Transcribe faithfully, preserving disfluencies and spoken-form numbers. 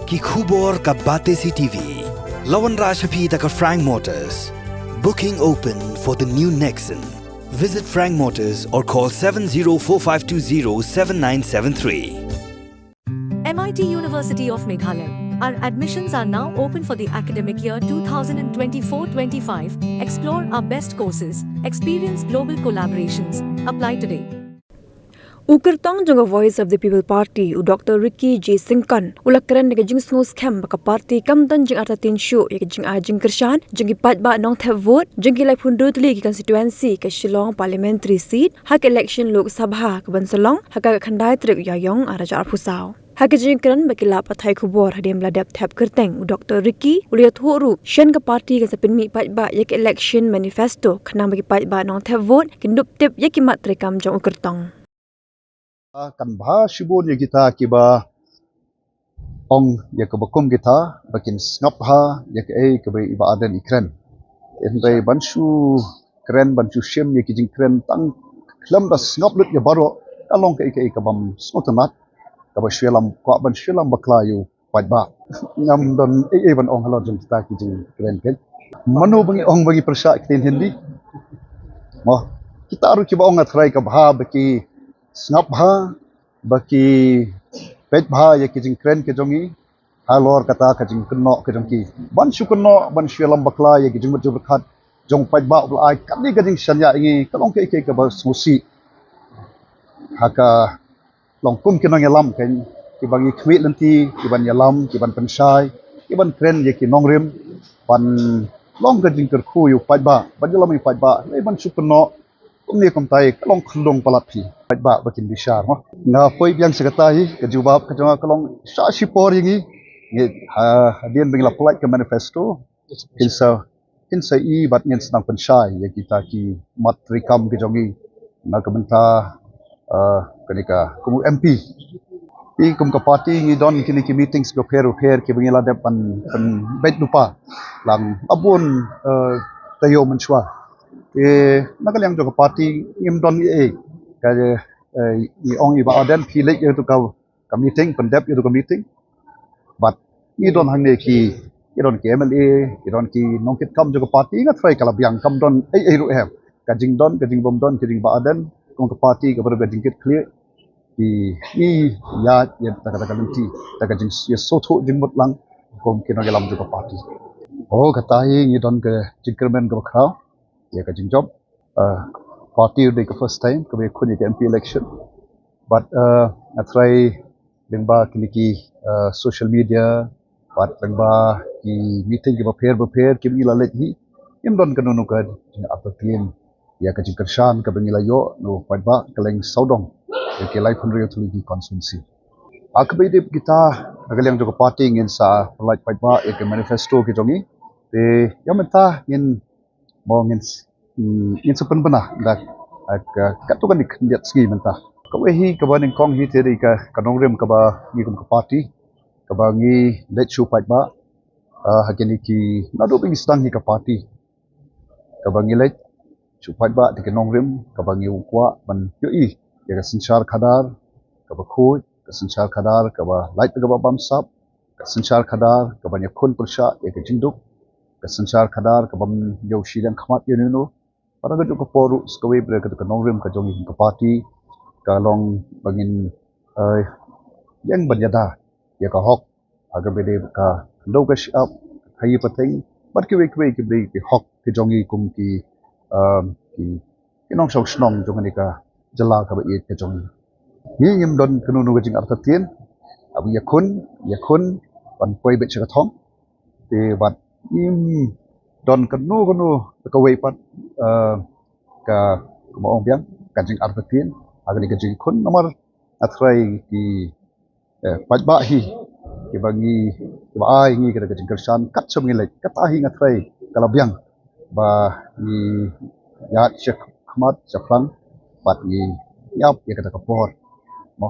Ki khubor ka Batesi T V. La wanrah sha phi da ka Frank Motors. Booking open for the new Nexon. Visit Frank Motors or call seven zero four five two zero seven nine seven three. M I T University of Meghalaya. Our admissions are now open for the academic year twenty twenty-four twenty-five. Explore our best courses, experience global collaborations. Apply today. U kyrtong jong ka Voice of the People Party, u Doctor Ricky J Syngkon, u la kren da ka jingsngewskhem ba ka party kam don jingartatien shuh ïa ka jingai jingkyrshan jong ki paidbah nongthep vote jong ki laiphew hynriew tylli ki constituency ka Shillong Parliamentary Seat ha ka election Lok Sabha ka ban sa long ha ka khyndai tarik Ïaïong ar hajar arphew saw. Ha ka jingkren bad ki lad pathai khubor hadien ba la dep thep kyrteng, u Doctor Ricky u la ïathuh ruh shen ka party kan sa pynmih paidbah ïa ka election manifesto khnang ba ki paidbah nongthep vote kin dup tip ïa ki mat treikam jong u kyrtong. Kan bha shibun ïa kita kiba ong ïa kaba kum kita ba kin sngap bha ïa kaei kaba i Bah Ardent i kren. Hynrei ban shu kren, ban shu shim ïa ki jingkren tang khlem da sngap lut ïa baroh, ka long kaei kaei kabym sngewtynnat, kaba shu ïalam, kwah ban shu ïalam bakla ïa u paidbah. Ngam don ei ei ban ong halor jong kita ki jingkren keiñ. Mano ba ngi ong ba ngi pyrshah ktien Hindi? Mo, kita ruh kiba ong nga tharai ka bha ba ki sngap bha, ba ki peit bha ïa ki jingkren ki jong ngi halor kata ka jingkynnoh ka jong ki. Ban shu kynnoh, ban shu ïalam bakla ïa ki jingmut jingpyrkhat jong u paidbah ba la ai kane ka jingshaniah ïa ngi, ka long kaei kaei kaba sngewsih. Ha ka long kum ki nongïalam keiñ, kiba ngi khmih lynti, kiban ïalam, kiban pynshai, kiban kren ïa ki nongrim, ban long ka jingkyrkhu ïa u paidbah, ban ïalam ïa u paidbah, lei ban shu kynnoh kumne kumtai, ka long khynlung palat phi. Paidbah ba kin bishar, mo. Nga poi biang sha kata hi, ka jubab ka jong nga ka long sha shipor ïa ngi, ngi ha, hadien ba ngi la pynlait ka manifesto, kin sa, kin sa i bad ngin sa nang pynshai ïa kita ki mat treikam ki jong ngi na ka bynta, eh, kane ka kum u M P. Te kum ka party ngi don kine ki meetings bapher bapher kiba ngi la dep ban, ban beit lypa lang la bun, eh, taïew mynshuwa. Te na ka liang jong ka party ngim don ei ei. Ka, eh, ngi ong i Bah Ardent phi leit ïa uto ka, ka meeting, pyndep ïa uto ka meeting. Bad ngi don hangne ki, ki don ki M L A, ki don ki nongkitkam jong ka party, nga tharai ka la biang, kam don ei ei ruh em. Ka jingdon, ka jingbym don, ka jing Bah Ardent kum ka party kaba don ka jingkitkhlieh. Ki, ngi ïaid ïa kata ka lynti da ka jingïasngewthuh jingmut lang kum ki nongïalam jong ka party. Oh, kata hi ngi don ka jingkyrmen kaba khraw ïa ka jingjop. Uh, party u dei ka first time kaba ïakhun ïa ka M P election. Bad, uh, nga tharai lyngba kine ki, uh, social media bad lyngba ki meeting kiba pher bapher kiba ngi la leit hi, ngim don kano kano ka jingartatien ïa ka jingkyrshan kaba ngi la ïoh na u paidbah kylleng sawdong ïa ki laiphew hynriew tylli ki constituency. Ha kaba ïadei bad kita, na ka liang jong ka party ngin sa pynlait paidbah ïa ka manifesto ki jong ngi. Te ïa mynta ngin, mo, ngin s-, mm, ngin sa pynbna da, ah, ka, katto katne khyndiat sngi mynta. Kawei hi kaba nyngkong hi te dei ka, ka nongrim kaba ngi kum ka party kaba ngi leit sha u paidbah, ah, ha kine ki, naduh ba ngi sdang hi ka party, kaba ngi leit sha u paidbah da ki nongrim kaba ngi kwah ban ïohi ïa ka synshar khadar kaba khuid, ka synshar khadar kaba lait da kaba bamsap, ka synshar khadar kaban ïakhun pyrshah ïa ka jingduk, ka synshar khadar kabym ïoh shiliang khmat ïa uno uno. Bad ha kajuh ka por ruh sa kawei pat ka nongrim ka jong ngi ka party ka long ba ngin, eh, ïeng ban ïada ïa ka hok ha kaba ïadei bad ka khyndew ka shyiap, ka khaïi pateng bad kiwei kiwei kiba dei ki hok ki jong ngi kum ki, um, ki, ki nongshong shnong jong kane ka jylla kaba ïeit ka jong ngi. Ngi ngim don kano kano ka jingartatien, haba ïakhun, ïakhun ban poi beit sha ka thong. Te bad ngim don kano kano kawei pat, eh, ka, kumba ong biang, ka jingartatien ha kane ka jingïakhun, namar nga tharai ki, eh, paidbah hi kiba ngi, kiba ai ngi kata ka jingkyrshan kat shaba ngi leit, kata hi nga tharai ka la biang ba ngi ïaid shakhmat shaphrang bad ngi ïap ïa kata ka por. Mo.